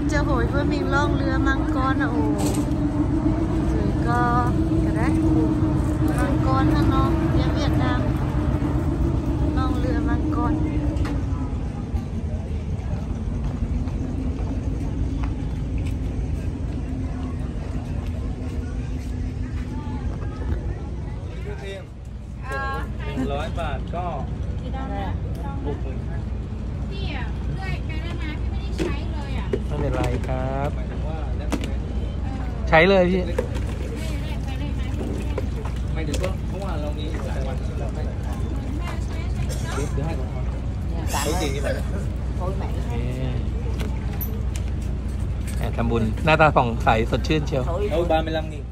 Ziangh hoc mbuo mingh ล่องเรือมังกร aqv oc. Zueiz gau, ga'naaiv, มังกร hnangv nor, yiem Việt Nam, ล่องเรือมังกร. หนึ่งร้อยบาทก็ หกหมื่นห้า พี่อะ เลื่อยไปแล้วนะ พี่ไม่ได้ใช้เลยอะ ไม่เป็นไรครับ หมายถึงว่า เออ ใช้เลยพี่ เลื่อยไปเลยไหม หมายถึงว่า เพราะว่าเรามีหลายวันที่เราไม่ได้ทำ เดี๋ยวให้ผมทอน เขาจริงใช่ไหม โอเค อ่ะ ทำบุญ หน้าตาผ่องใสสดชื่นเชียว เอาบานไปลำนี่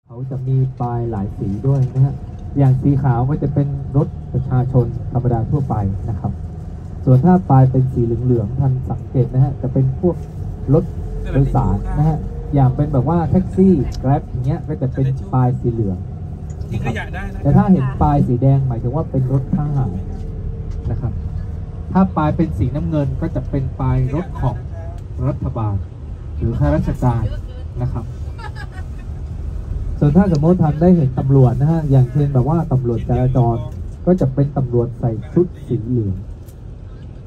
เขาจะมีปายหลายสีด้วยนะฮะ อย่างสีขาวก็จะเป็นรถประชาชนธรรมดาทั่วไปนะครับ ส่วนถ้าปายเป็นสีเหลืองๆ ท่านสังเกตนะฮะ จะเป็นพวกรถโดยสารนะฮะ อย่างเป็นแบบว่าแท็กซี่ แกร็บ อย่างเงี้ย ก็จะเป็นปายสีเหลืองนะครับ แต่ถ้าเห็นปายสีแดงหมายถึงว่าเป็นรถทหารนะครับ ถ้าปายเป็นสีน้ำเงินก็จะเป็นปายรถของรัฐบาล หรือข้าราชการนะครับ ส่วนถ้าสมมติท่านได้เห็นตำรวจนะฮะ อย่างเช่นแบบว่าตำรวจจราจร ก็จะเป็นตำรวจใส่ชุดสีเหลือง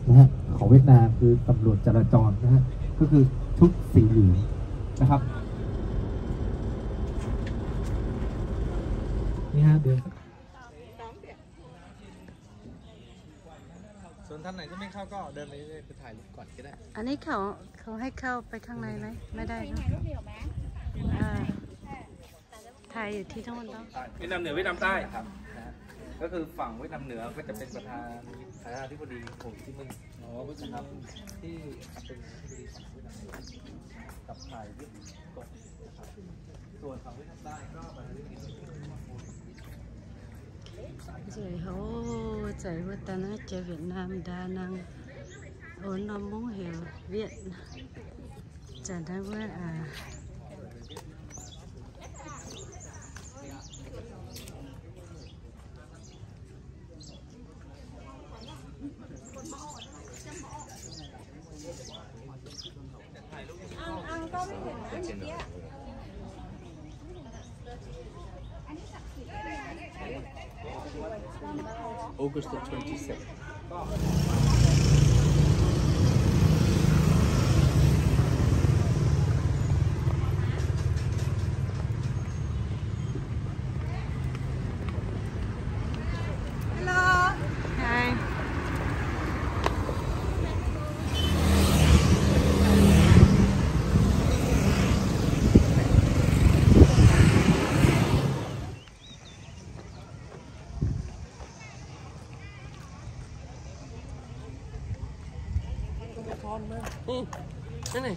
นะฮะ ของเวียดนามคือตำรวจจราจรนะฮะ ก็คือชุดสีเหลืองนะครับ นี่ฮะ เดี๋ยว ส่วนท่านไหนที่ไม่เข้าก็เดินไปเรื่อยๆ ไปถ่ายรูปก่อนก็ได้ อันนี้เขา เขาให้เข้าไปข้างในไหม ไม่ได้เนอะ อ่า ไทยอยู่ที่โน่นเนาะ เวียดนามเหนือ เวียดนามใต้ครับ นะฮะ ก็คือฝั่งเวียดนามเหนือก็จะเป็นประธาน ประธานาธิบดีโฮจิมินห์ อ๋อ นะครับ ที่เป็นประธานาธิบดีของเวียดนามเหนือ กับถ่ายเวียดกงนะครับ ส่วนฝั่งเวียดนามใต้ก็ประธานาธิบดี Nzueic haic, nzueic wuov daaih naaiv jiex Việt Nam, Đà Nẵng, ôn norm mungv heuc Việt, zanc naaiv wuov aac. August the twenty-seventh. Hello. Hi. นี่ นั่นไง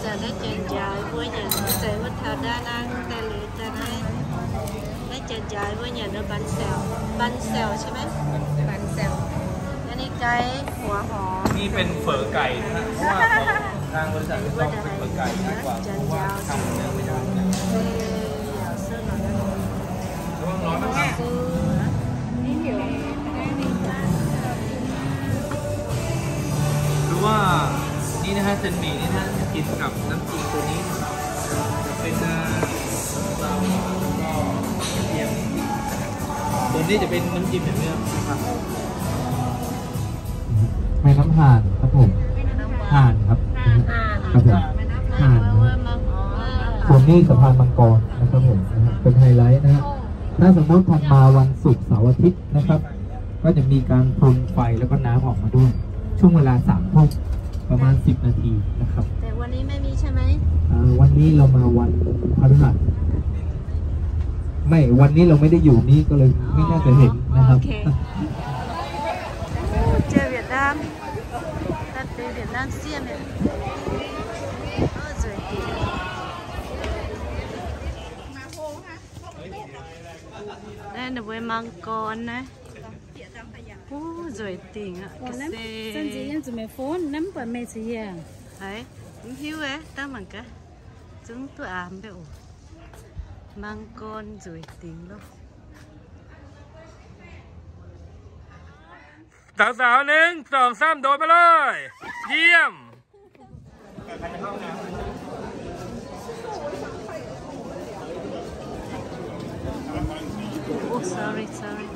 Zanc naaiv janx njaaux mbuo nyanc, zanc wuov taux Đà Nẵng daaih liuz daaih naaiv. Naaiv janx njaaux mbuo nyanc banh xèo, banh xèo ใช่ไหม? Banh xèo. อันนี้ไก่หัวหอม นี่เป็นเฝอไก่นะฮะ เพราะว่าของทางบริษัทเราเป็นเฝอไก่ง่ายกว่า เพราะว่าทำเนื้อไม่ได้นะ ระวังร้อนนะครับ หรือว่านี่นะฮะ เส้นหมี่นี่นะฮะ จะกินกับน้ำจริงตัวนี้ จะเป็น เอ่อ ซาวหอมแล้วก็กระเทียม ตัวนี้จะเป็นน้ำจิ้มแหนมเนืองนะครับ แม่น้ำห่านครับผม ห่านครับ ห่าน ครับผม ห่านนะฮะ ส่วนนี้สะพานมังกรนะครับผม นะฮะ เป็นไฮไลท์นะฮะ ถ้าสมมติท่านมาวันศุกร์เสาร์อาทิตย์นะครับ ก็จะมีการพรมไฟแล้วก็น้ำออกมาด้วย ช่วงเวลาสามทุ่ม ประมาณสิบนาทีนะครับ แต่วันนี้ไม่มีใช่ไหม? อ่า วันนี้เรามาวันพฤหัส ไม่ วันนี้เราไม่ได้อยู่นี่ก็เลยไม่น่าจะเห็นนะครับ อ๋อ โอเค เจอเวียดนาม ตัดไปเวียด Naaiv sieqv mienh. Naaiv ninh mbuo มังกร naaiv. Uv, nzueic dingc aqv. Ga'sie. Haiz, mv hiuv aeqv, dangv mangc gaax. Zungv duqv aax mbiav oc. มังกร nzueic dingc loh. Zaux zaux, หนึ่ง สอง สาม ndox maiv loih. Yiem. Oh, sorry, sorry.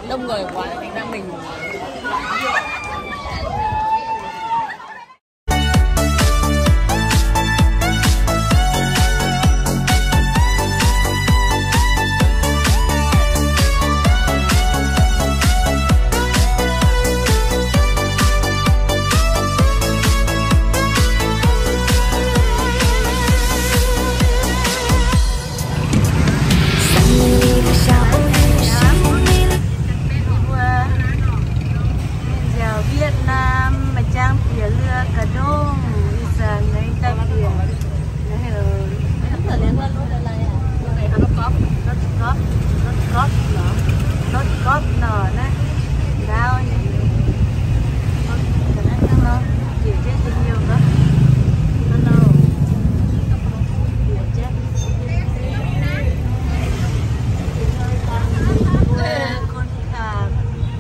Đông người quá, tính ra mình. Mbuo mienh nziaauc Việt Nam maaih jangx bieqc lưa ga'ndongh, ih zanc nengx daaih bieqc. Naaiv heuc รถกอล์ฟ รถกอล์ฟ รถกอล์ฟ รถกอล์ฟ nor, รถกอล์ฟ nor naaiv. Ndaauv nyei. Ga'naaiv hnangv nor, bieqc jienv dinh youh gauh. Hnangv nor. Bieqc jienv. Mbuo คนที่ถาม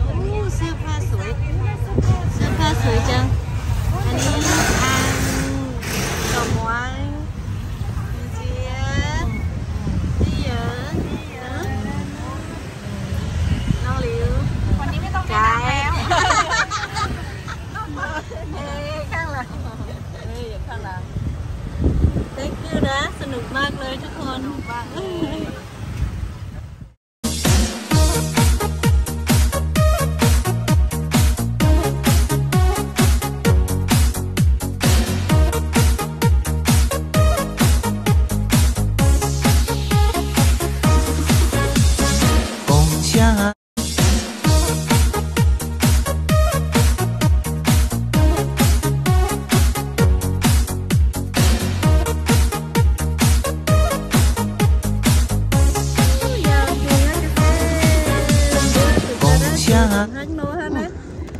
Ov, เสื้อผ้าสวย เสื้อผ้าสวยจัง อันนี้ an, ga'muangx, nziex, nziex, nong liuz, วันนี้ไม่ต้องแนะนำแล้ว เอ้ย ข้างหลัง เอ้ย ข้างหลัง Thank you นะ สนุกมากเลยทุกคน สนุกมากเลย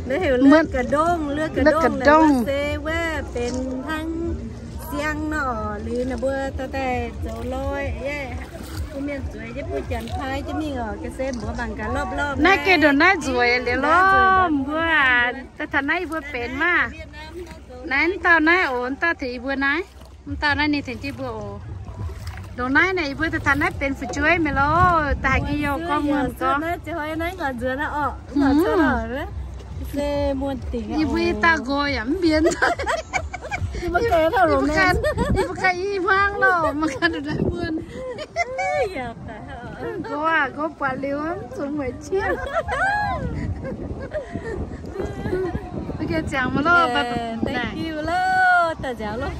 Naaiv heuc lưa ga'ndongh, lưa ga'ndongh naaic wuov se wuov benx hnangv siang nor, liuz ninh mbuo dorh daaih zoux loi. Bun mienh zueiz jienv bun janx paaiv jienv mingh oc. Ga'sie mbuox mangc gaax lorpv lorpv naaiv gengh ndongc naaiv nzueic liuz lorh mbuo aac. Daaih taux naaiv yie mbuo benx maah. Naaiv m'dauh naaiv oc, m'dauh tengx yie mbuo naaiv. M'dauh naaiv ninh tengx jienv mbuo oc. Ndongc naaiv naaic yie mbuo daaih taux naaiv benx fu'jueiv mi'aqv loh. Daaih haiz ga'yoh gorngv muonz gorngv. Yie mbuo i dauh nqox yaac mv mbienx. Yie mbuo ganh i hmuangv loh, mangc gaax ndongc naaiv muonz. Nqox aac, nqox buatc liuz mv zungx mueic jieqv. Mv gaengh ziangx mv loh, thank you loh, daaih nziaauc loh.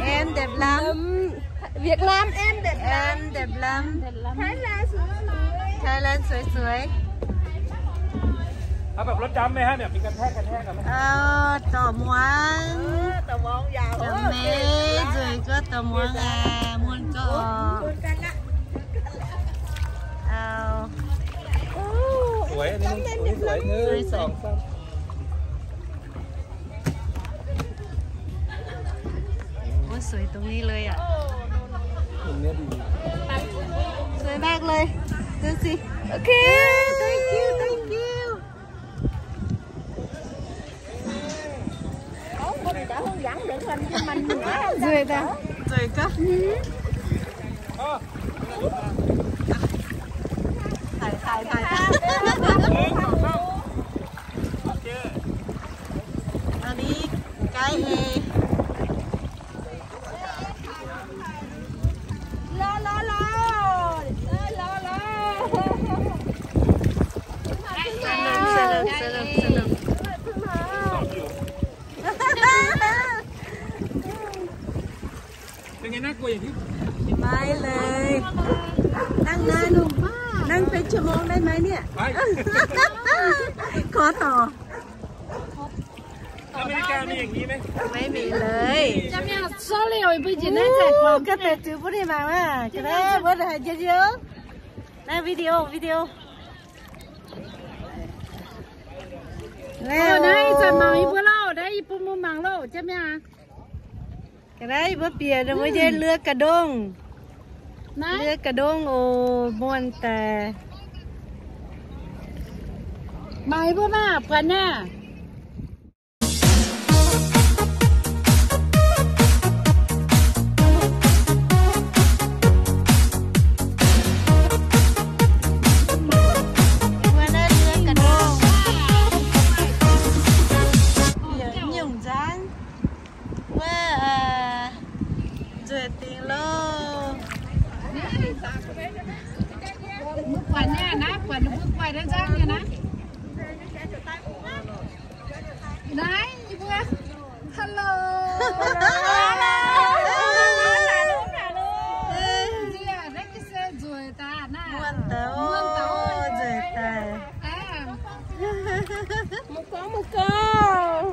Em đẹp lắm. Việt Nam em đẹp lắm. Em đẹp lắm. Thái Lan sưởi sưởi. Thái Lan sưởi sưởi. เอาแบบ รถดำไหมฮะ แบบมีกระแทกกระแทกกันไหม Ơ, taux muangx. Ơ, taux muangx yaac. Maiv nzueic gorngv taux muangx aqv, muonh gorngv. Ơ. สวย อันนี้ อันนี้ สวย หนึ่ง สอง สาม โอ้ย สวยตรงนี้เลยอ่ะ ตรงเนี้ยดี สวยมากเลย ดูสิ โอเค thank you, thank you. สวยนะ สวยจ้ะ ถ่าย ถ่าย ถ่าย ตอนนี้ไกด์เอง รอ รอ รอ เอ้ย รอ รอ สนุก สนุก สนุก สนุก เป็นไง น่ากลัวอย่างที่ ไม่เลย นั่งนาน สนุกมาก นั่งเป็นชั่วโมงได้ไหมเนี่ย ไป ขอต่อ อเมริกามีอย่างนี้ไหม ไม่มีเลย จะมี sorry อีกปีจีนได้แจกของ ก็แต่จื้อผู้นี้มาว่า จะได้ ว่าแต่เยอะๆ ได้วิดีโอ วิดีโอ แล้ว ได้จะเมาอีกเพื่อเล่า ได้อีกปุ๊บมึงมังเล่า ใช่ไหมอ่ะ ก็ได้ บ่เปลี่ยน เมื่อเย็นเรือกระด้ง เรือกระด้ง โอ้ ม่วนแต่ มาอีกเพื่อมา ปวนน่ะ เมื่อนั้นเรือกระด้ง เดี๋ยวหยุ่งจัง ว่า เอ่อ เจอติงโลก มึงปวดเนี่ยนะ ปวดมึงปวดได้จ้างเนี่ยนะ ไหนอีเพื่อน ฮัลโหล เอ้ย เนี่ย ได้กินเซนสวยตาหน้า ม่วนเต๋อ ม่วนเต๋อ เจ๋ยตาย อ่า หมูกรอบ หมูกรอบ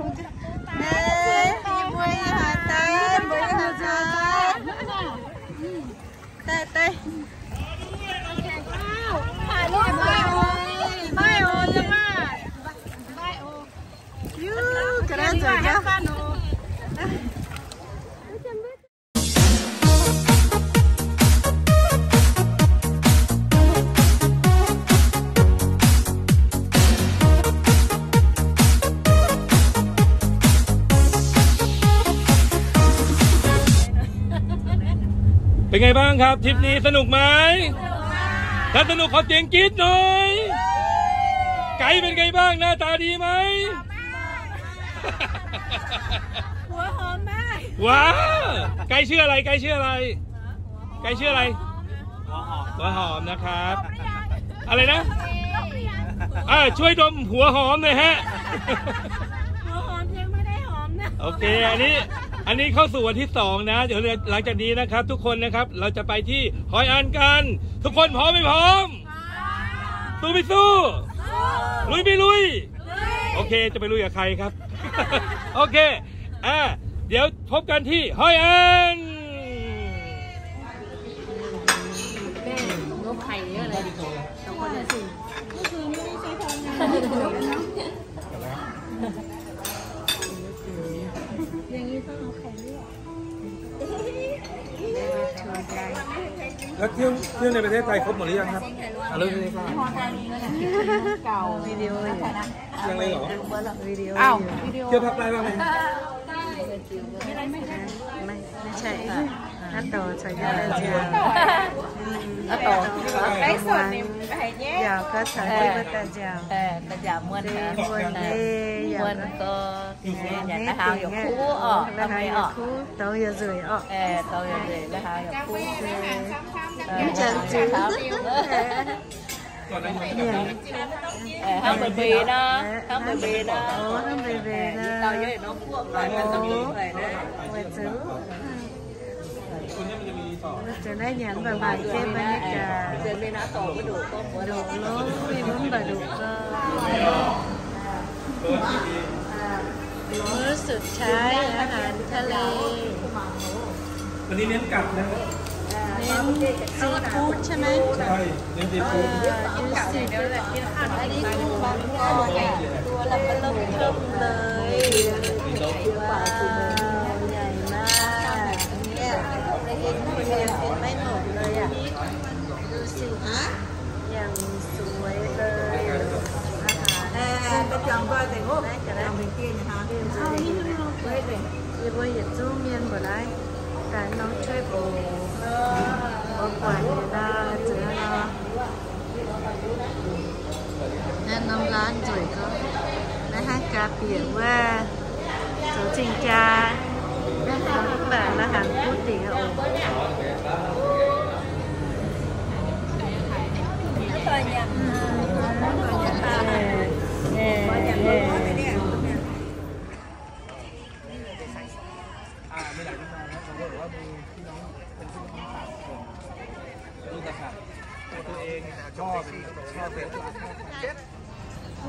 เอ้ย อีเพื่อน อีหาตา อีเพื่อน อีหาตา ได้ ได้ ถ่ายรูป ไม่โอ ไม่โอ ยังว่า ไม่โอ ยู กระด้างเจ๋ยจ้ะ เป็นไงบ้างครับ ทริปนี้สนุกไหม ถ้าสนุกขอเสียงกรี๊ดหน่อย ไกด์เป็นไงบ้าง หน้าตาดีไหม หัวหอมได้ ว้าว ไกด์ชื่ออะไร ไกด์ชื่ออะไร ไกด์ชื่ออะไร หัวหอม หัวหอมนะครับ อะไรนะ อ่า ช่วยดมหัวหอมหน่อยฮะ หัวหอมยังไม่ได้หอมนะ โอเค อันนี้ อันนี้เข้าสู่วันที่สองนะ เดี๋ยวหลังจากนี้นะครับ ทุกคนนะครับ เราจะไปที่ฮอยอันกัน ทุกคนพร้อมไม่พร้อม สู้ไม่สู้ ลุยไม่ลุย โอเค จะไปลุยกับใครครับ โอเค อ่า เดี๋ยวพบกันที่ฮอยอัน แม่งนกไข่เยอะเลย สองคนเลยสิ เมื่อคืนไม่ได้ใช้พลังงาน อย่างนี้ต้องเอาไข่ลวก แล้วเที่ยว เที่ยวในประเทศไทยครบหมดหรือยังครับ อ่ะ เริ่มเลยครับ เก่า วิดีโออยู่ ยังเลยเหรอ วิดีโอ อ้าว อยู่ วิดีโอ เที่ยวภาคใต้บ้างไหม ไม่ ไม่ใช่ค่ะ อ่ะ ต่อ ใส่ยา อ่ะ ต่อ ไลฟ์สดนี่ อยากก็ใส่ที่มาแต่เจ้า เออ แต่อย่าม่วน เออ ม่วนเด้ อยาก ม่วนก็ อยากได้หางอยากคู่ออก ทำไมออก คู่ เต๋าอย่าเสยออก เออ เต๋าอย่าเสยนะคะ อยากคู่ เออ จังจื้อ เออ Hnangv mbeix mbeix nor, hnangv mbeix mbeix nor. Hnangv mbeix mbeix nor. Weic zuqc naaiv nyanc mv baac maaih jienv bun nyei gaax. Ndoqc lov mingh mv baac ndoqc gau. มื้อสุดท้าย อาหารทะเล วันนี้เน้นกัดนะ เน้นซีฟู้ดใช่ไหม ใช่ เน้นซีฟู้ด อ่า ดูสิ อันนี้กุ้งมังกรอ่ะ ตัวละเริ่มเทิ่มเลย ว้าว ใหญ่มาก อันเนี้ย เห็นไม่หมดเลยอ่ะ ดูสิ อย่างสวยเลย อาหาร เออ ไปจองก่อนสิลูก น่าจะได้ จองไปกินนะคะ Yie mbuo yietc zungv mienh mbuo naaiv daaih norm trip, mbuo buatc nyei nor, zueiz nor. Naaiv norm laanh nzueic gorngv, naaiv hnangv jaa bieqc wuov, zoux zingh jaa, mv baac naaiv hnaangx kuv dingc oc.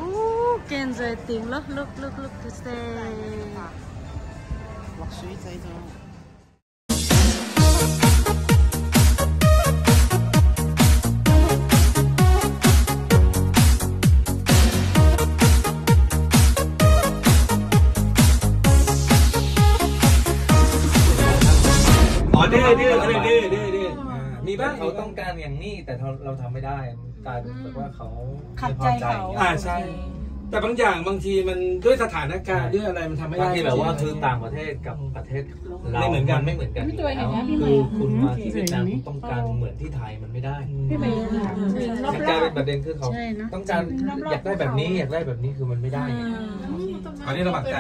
Uu, gengh nzueic dingc loh, look, look, look to say. Orh, ดื้อ ดื้อ ดื้อ ดื้อ ดื้อ อ่า มีบ้าง เขาต้องการอย่างนี้ แต่เรา เราทำไม่ได้ มันกลายเป็นแบบว่าเขา ขัดใจเขา ไม่พอใจ อ่า ใช่ แต่บางอย่างบางทีมันด้วยสถานการณ์ ใช่ ด้วยอะไรมันทำไม่ได้ บางทีแบบว่า จริงๆ คือต่างประเทศกับประเทศเรา ไม่เหมือนกัน มันไม่เหมือนกันอยู่แล้ว คือคุณมาที่เวียดนาม คุณต้องการเหมือนที่ไทย มันไม่ได้ มันกลายเป็นประเด็น คือเขา ใช่เนอะ ต้องการ อยากได้แบบนี้ อยากได้แบบนี้ คือมันไม่ได้ไง อันนี้ลำบากใจ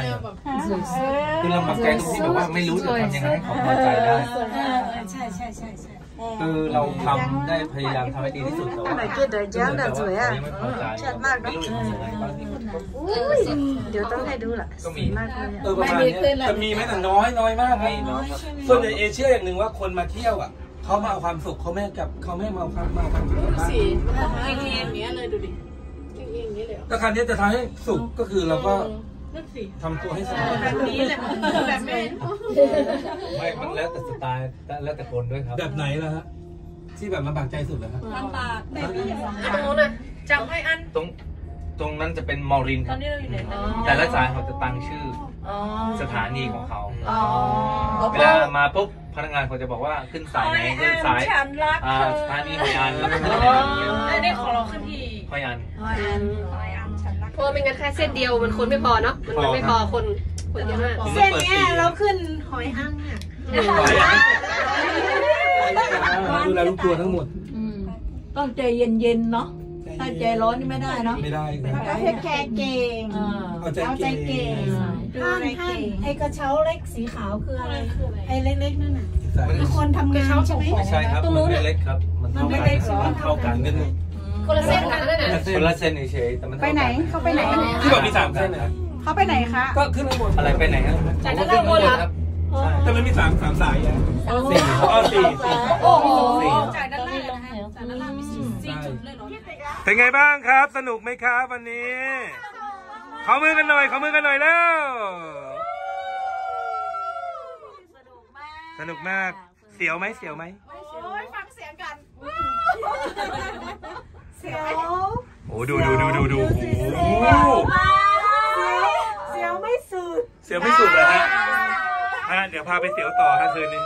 คือลำบากใจตรงที่แบบว่าไม่รู้จะทำยังไงให้เขาพอใจได้ เออ ใช่ ใช่ ใช่ ใช่ คือเราทำได้ พยายามทำให้ดีที่สุด แต่ว่า ไม่รู้จะทำยังไงบ้าง เดี๋ยวต้องให้ดูล่ะ ก็มี เออ ประมาณเนี้ย แต่มีไหม แต่น้อย น้อยมากนะ ส่วนใหญ่เอเชียอย่างหนึ่งว่าคนมาเที่ยวอ่ะ เขามาเอาความสุข เขาไม่กลับ เขาไม่มาเอาความ มาเอาความสุขกลับบ้าน ดูสิ มันต้องเอียงๆอย่างเงี้ยเลย ดูดิ เอียงๆอย่างเงี้ยเลยเหรอ แต่คราวนี้จะทำให้สุขก็คือเราก็ เออ นั่นสิ ทำตัวให้สบาย แบบนี้แหละ แบบแม่ ไม่ มันแล้วแต่สไตล์ แล้วแต่คนด้วยครับ แบบไหนล่ะฮะ ที่แบบลำบากใจสุดเหรอครับ ลำบากแบบนี้ ตรงนั้นน่ะ จำไม่อัน ตรง ตรงนั้นจะเป็นมอรินครับ ตอนนี้เราอยู่ไหน แต่ละสายเขาจะตั้งชื่อ อ๋อ สถานีของเขา อ๋อ เวลามาปุ๊บ พนักงานเขาจะบอกว่าขึ้นสายไหน ฮอยอัน ขึ้นสาย ฉันรัก อ่า เธอ สถานีฮอยอัน แล้วก็ขึ้นอะไรอย่างเงี้ย อ๋อ อันนี้ของเราขึ้นที่ ฮอยอัน ฮอยอัน ฮอยอัน ฉันรัก เพราะว่าไม่งั้นแค่เส้นเดียวมันคนไม่พอเนาะ มัน มันไม่พอ คน คนเยอะมาก เส้นเนี้ยเราขึ้นฮอยอันเนี่ย ดูแลลูกทัวร์ทั้งหมด อืม ต้องใจเย็นๆเนาะ ถ้าใจร้อนนี่ไม่ได้เนาะ ไม่ได้ครับ แล้วก็เทคแคร์เก่ง เออ เอาใจเก่ง เอาใจเก่ง ดูแลเก่ง ท่าน ท่าน ไอ้กระเช้าเล็กสีขาวคืออะไร ไอ้เล็กๆนั่นน่ะ ใส่ คือคนทำงานใช่ไหม ไม่ใช่ครับ ตรงนู้นน่ะ มันเล็กๆครับ มันเท่ากัน มันไม่เล็กเหรอ มันเท่ากัน คนละเส้นกันนั่นน่ะ คนละเส้นเฉยๆ แต่มันเท่ากัน ไปไหน เขาไปไหน ที่บอกมีสามเส้นนะครับ เขาไปไหนคะ ก็ขึ้นข้างบน อะไรไปไหนครับ จากด้านล่างบนเหรอ ใช่ แต่มันมีสาม สามสายไง สี่ อ๋อ สี่ สี่ โอ้โห สี่ จากด้านล่างเลยนะคะ จากด้านล่างมีสี่ สี่จุดเลยเหรอ เป็นไงบ้างครับ สนุกไหมครับวันนี้ ขอมือกันหน่อย ขอมือกันหน่อยเร็ว สนุกมาก เสียวไหม เสียวไหม โอ้ย ฟังเสียงกัน เสียว โอ้ ดู ดู ดู ดู ดู โอ้โห เสียว เสียวไม่สุด เสียวไม่สุดเหรอฮะ ฮะ เดี๋ยวพาไปเสียวต่อฮะคืนนี้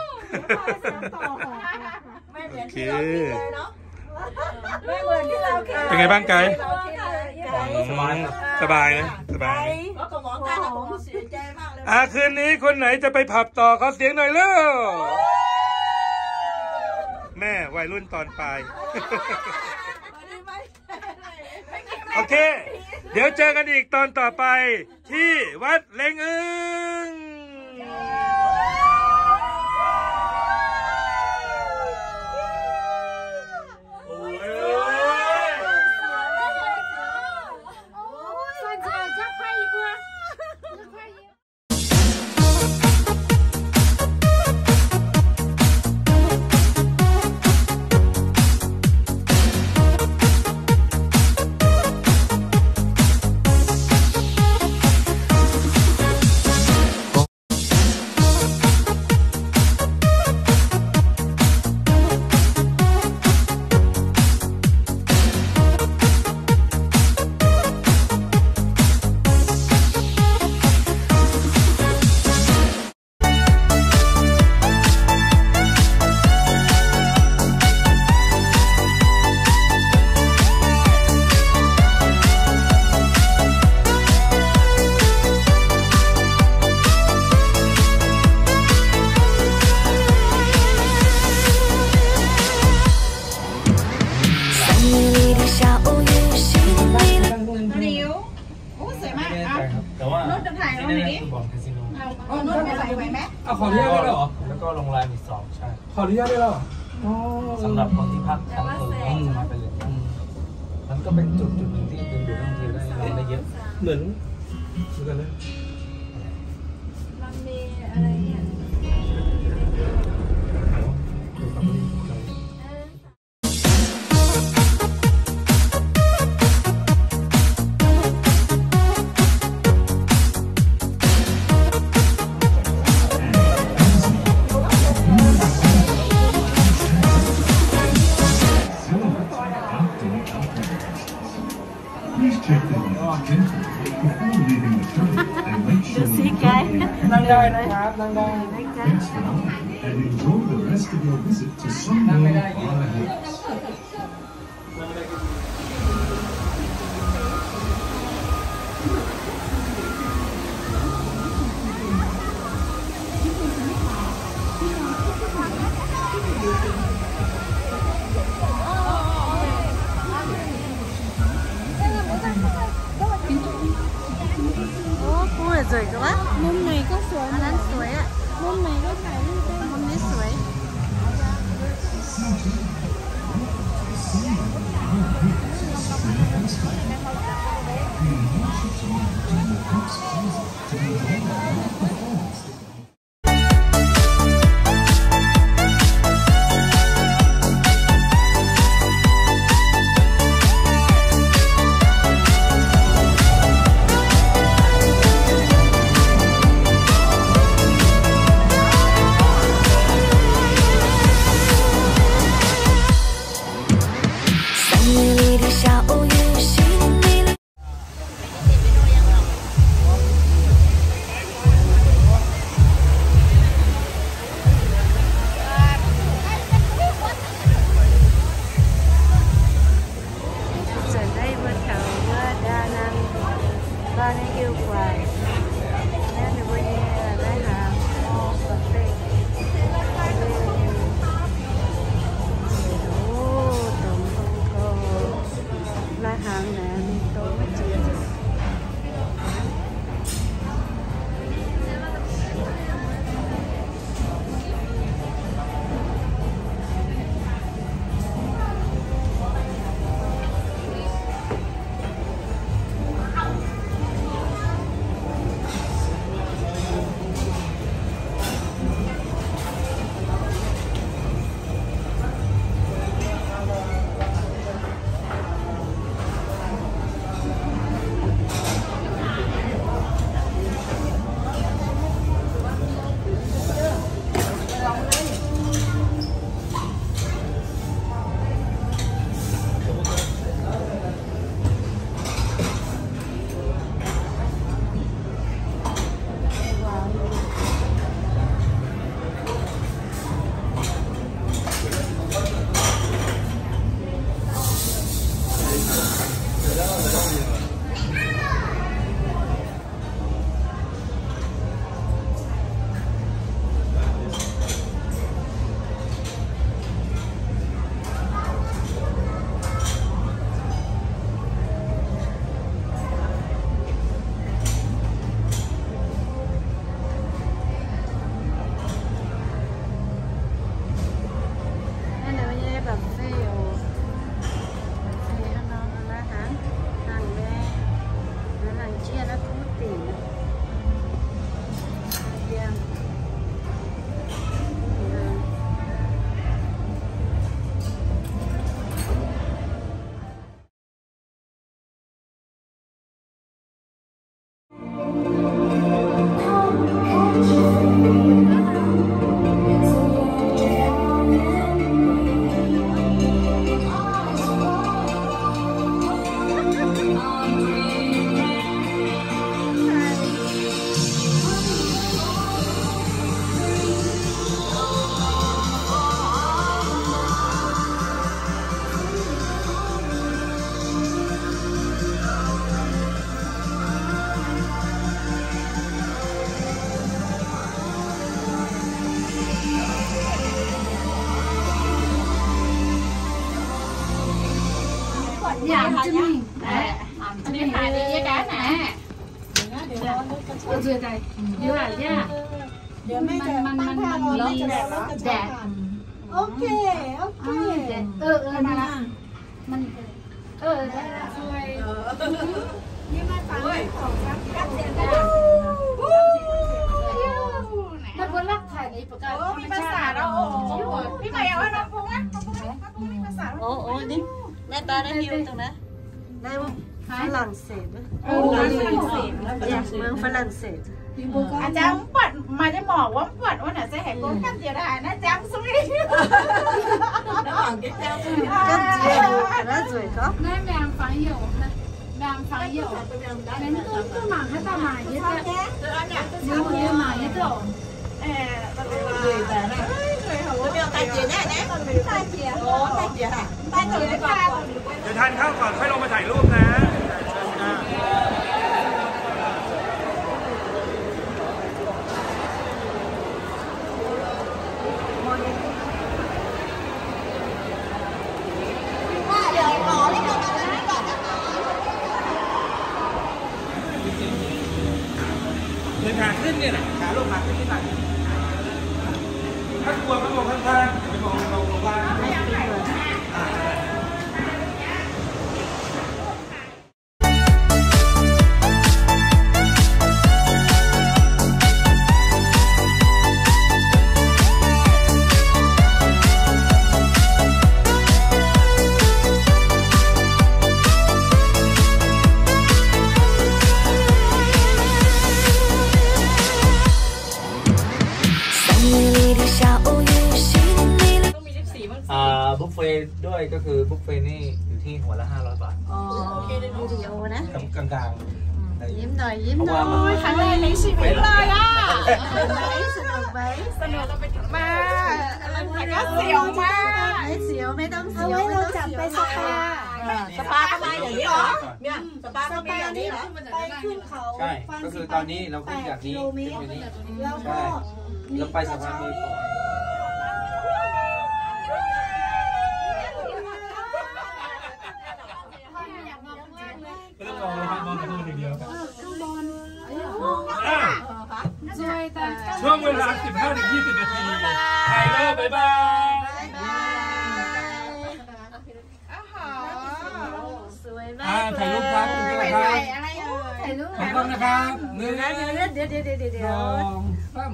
โอเค เป็นไงบ้างไกด์ สบายครับ สบายนะ สบาย อ่ะ คืนนี้คนไหนจะไปผับต่อ ขอเสียงหน่อยเร็ว แม่วัยรุ่นตอนปลาย โอเค เดี๋ยวเจอกันอีกตอนต่อไป ที่วัดเล็งอึง โอ้ย ที่นี่คือบ่อนคาสิโน เอาขออนุญาตได้เหรอ แล้วก็โรงแรมอีกสอง ใช่ ขออนุญาตได้แล้วเหรอ อ๋อ สำหรับคนที่พักค้างคืนก็สามารถไปเล่นได้ มันก็เป็นจุดจุดหนึ่งที่ดึงดูดนักท่องเที่ยวได้ ได้เยอะ เหมือน เหมือนกันนะ มันมีอะไรเนี่ย Please check the lodge carefully before leaving the terminal and make sure you don't leave นั่งได้นะครับ นั่งได้ Thanks for now and enjoy the rest of your visit to Sunway Far Hills. โอ้ มุมไหนก็สวย อันนั้นสวยอะ มุมไหนก็ถ่ายรูปได้ มุมนี้สวย Ih zanc naaiv mbuo taux wuov Đà Nẵng, mbuo nyei hiuv guaax, naaiv ninh mbuo nyei lai-hnaangx, buffet. O, dongh hong gou lai-hnaangx naaic, mingh dongh wuov jiex. Naaiv ninh mbuo nyei buffet oc. Buffet hnangv nor, lai-hnaangx, hnaangx maeng, hnaangx jieqv naaiv kuv dingc. Nzueic daaih, liuz aqv, yaac. เดี๋ยวแม่จะตั้งท่ารอ แม่จะแบบว่า แดด โอเค โอเค เออ เออ มาละ มัน เออ ได้ละ ช่วย นี่มาฟังของครับ มันบนรักถ่ายในประกาศ โอ้ มีภาษาเรา โอ้ พี่ใหม่เอาให้น้องพุงนะ น้องพุงนะ น้องพุงมีภาษา โอ้ โอ้ นี่ แม่ตาได้วิวตรงนั้น ได้ปะ ฝรั่งเศสด้วย เออ ฝรั่งเศส เนี่ย เมืองฝรั่งเศส อาจารย์ mv buatc, maaih nyei morc wuov mv buatc wuov naaic se haiz gorngv ganh jiex daaih naaiv jangv suiv. Ganh jiex, ga'naaiv nzueic gorngv. Naaiv mbiaangx fangx youc, mbiaangx fangx youc. Mv duqv mangc haaix dauh mangc yie, mangc yie duqv. Daaih jiex naaiv, daaih jiex, daaih jiex. เดี๋ยวทานข้าวก่อนค่อยลงมาถ่ายรูปนะ เดินขาขึ้นเนี่ยนะ ขาลง ขาขึ้นนิดหน่อย ถ้ากลัวก็ลงข้างๆ ไปมองลงข้างล่าง อ่า อ่า บุฟเฟ่ต์ด้วย ก็คือบุฟเฟ่ต์นี่อยู่ที่หัวละห้าร้อยบาท อ๋อ โอเค ดูวิดีโอนะ กลางๆ ยิ้มหน่อย ยิ้มหน่อย เพราะว่ามัน ครั้งแรกในชีวิตเลยอะ สนุกไหม สนุกไหม สนุกมาก แต่ก็เสียวมาก ไม่เสียว ไม่ต้องเสียว เอาไว้เราจับไปสปา สปาทำไมอย่างนี้เหรอ เนี่ย สปาทำไมอย่างนี้เหรอ ไปขึ้นเขา ใช่ ก็คือตอนนี้เราขึ้นจากนี้ ขึ้นไปนี้ แล้วก็ ใช่ แล้วไปสะพานมวยก่อน ไม่ต้องมองเลยครับ มองแต่ข้างบนอย่างเดียวครับ อ่ะ ช่วงเวลาสิบห้าถึงยี่สิบนาที ถ่ายรูป บ๊ายบาย สวยมาก อ่า ถ่ายรูปครับ เลย คุณเจ้าครับ ถ่ายรูป ขอบคุณนะครับ หนึ่ง เดี๋ยว เดี๋ยว เดี๋ยว เดี๋ยว สอง สาม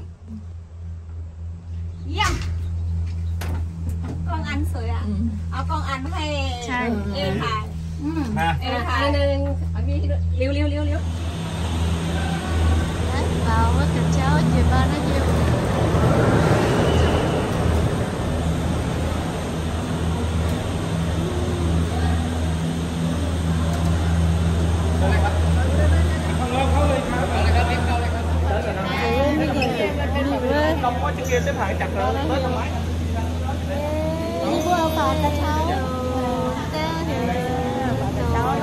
เยี่ยม กล้องอันสวยอะ อืม เอากล้องอันให้ ใช่ เอถ่าย อืม มา เอถ่าย อันหนึ่ง เอาพี่ เร็ว เร็ว เร็ว เร็ว Đấy, bảo với cả cháu chị ba nói nhiều. Ê, Mỹ Điệp, Mỹ Điệp ơi. Ê, đi mua quà cho cháu. Ê, đi mua quà cho cháu.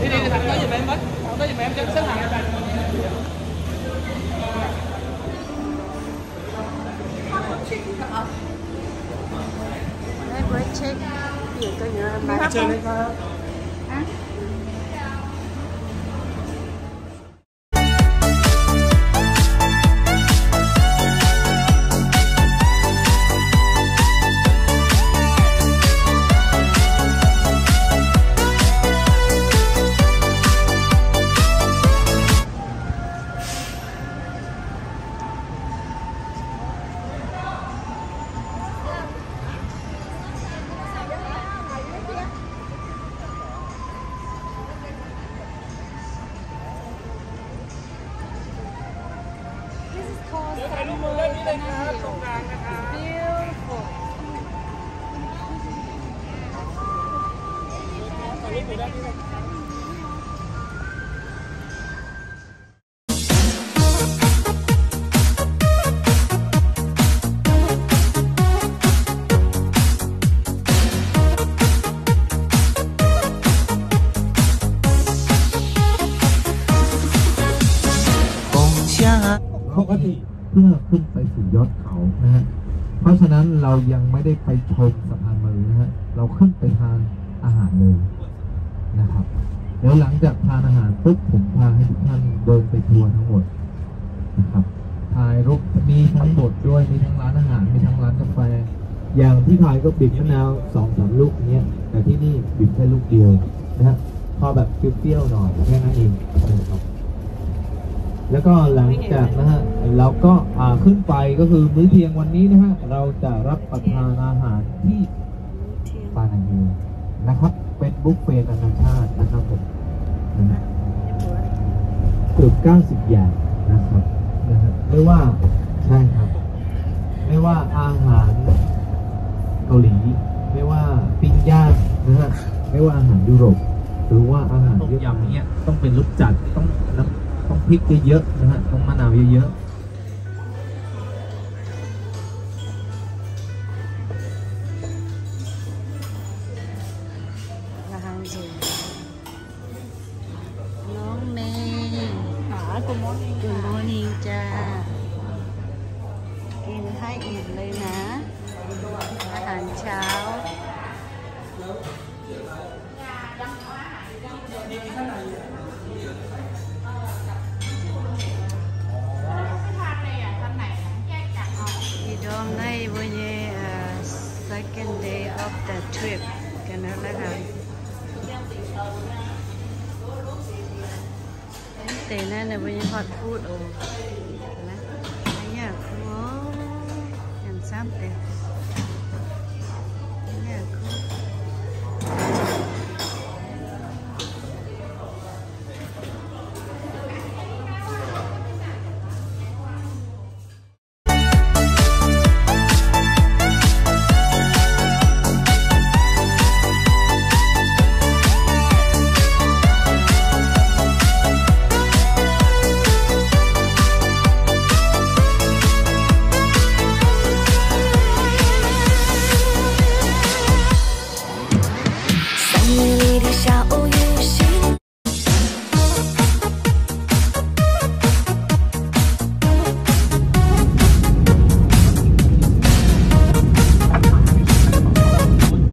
Đi, đi, đi, thẳng tới giùm em với. Thẳng tới giùm em, cho xếp hàng. Đấy, với check biển coi nhớ là. Đi khắp nơi. This is called เดี๋ยวถ่ายรูปมุมด้านนี้เลยครับ ตรงกลางนะครับ Beautiful. ถ่ายรูปมุมด้านนี้เลยครับ ปกติเพื่อขึ้นไปสู่ยอดเขานะฮะ เพราะฉะนั้นเรายังไม่ได้ไปชมสะพานมะรืนนะฮะ เราขึ้นไปทานอาหารเลยนะครับ เดี๋ยวหลังจากทานอาหารปุ๊บ ผมพาให้ทุกท่านเดินไปทัวร์ทั้งหมดนะครับ ถ่ายรูป มีทั้งหมดด้วย มีทั้งร้านอาหาร มีทั้งร้านกาแฟ อย่างที่ถ่ายก็บีบมะนาวสองสามลูกเนี้ย แต่ที่นี่บีบแค่ลูกเดียวนะฮะ พอแบบเปรี้ยวๆหน่อยแค่นั้นเองนะครับ แล้วก็หลังจากนะฮะ เราก็ อ่า ขึ้นไปก็คือมื้อเที่ยงวันนี้นะฮะ เราจะรับประทานอาหารที่ ปานาฮิลนะครับ เป็นบุฟเฟ่ต์นานาชาตินะครับผม นะฮะ เกือบเก้าสิบอย่างนะครับ นะฮะ ไม่ว่า ใช่ครับ ไม่ว่าอาหารเกาหลี ไม่ว่าปิ้งย่างนะฮะ ไม่ว่าอาหารยุโรป หรือว่าอาหารเวียดนาม ต้มยำเนี่ยต้องเป็นรสจัด ต้องน้ำ ต้องพริกเยอะๆนะฮะ ต้องมะนาวเยอะๆ อาหารเย็น น้องเมย์ Good morning จ้า กินให้อิ่มเลยนะ อาหารเช้า Ih ndorm naaiv mbuo nyei, uh, second day of the trip. Ga'naaiv la'haaix. Deix naaiv ninh mbuo nyei hot food oc. Naaiv yaac cool oc. Handsome deix. Naaiv yaac cool.